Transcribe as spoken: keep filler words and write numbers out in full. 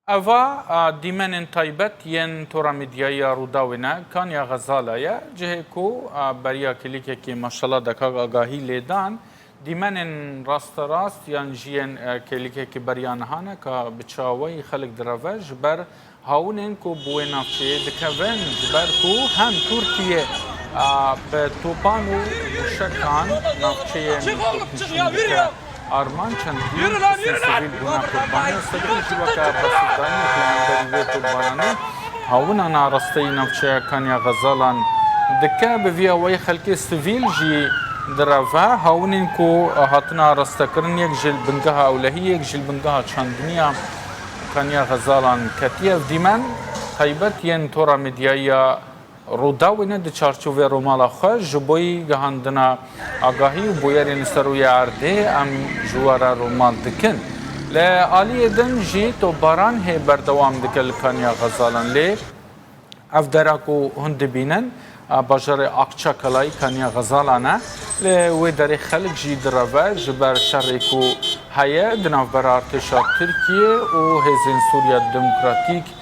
Eva a, dîmenên taybet yên Tora Medyayî ya Rûdawê ne, Kanya Xezala ye. Cihê ku a, beriya klîkekî maşala dekak agahî lê dan, dîmenên rasterast yan jî yên e, klîkekî beriya niha ne ka bi çaweyî xelk direve ji ber hawinên ku bi wê navçeyê dikevin, ji ber ku hem Tirkiye a, bi topan û mûşekan navçeyên Kurd nişîn dike. Armanc çendîn kesên sivîl bûne qurbanê. Sedî ji weke bersiv dayîn ku li hemberî vê qurbananê hawinana rasteyî navçeya Kanya Xezalan dike. Bi vî awayî xelkê sivîl jî direve. Hawinên ku hatine arastekirin yek ji bingeha ewlehî, yek ji bingeha çandiniya Kanya Xezalan ketiye. Ev dîmen taybet yên Tora Medyayî ya Rûdawê ne di çarçovê rûmala xwe ji bo yî gihandina agahî û bûyerên li ser rûyê erdê em ji we re rûmal dikin. Li aliyê din jî topbaran hê berdewam dike li Kanya Xezalan lê ev dera ku hûn dibînin, a, bajarê Akçakalay Kanya Xezalan e. Li wê derê xelk jî direve ji ber şerê ku heye di navbera artêşa Tirkiye û Hêzên Sûriya Demokratîk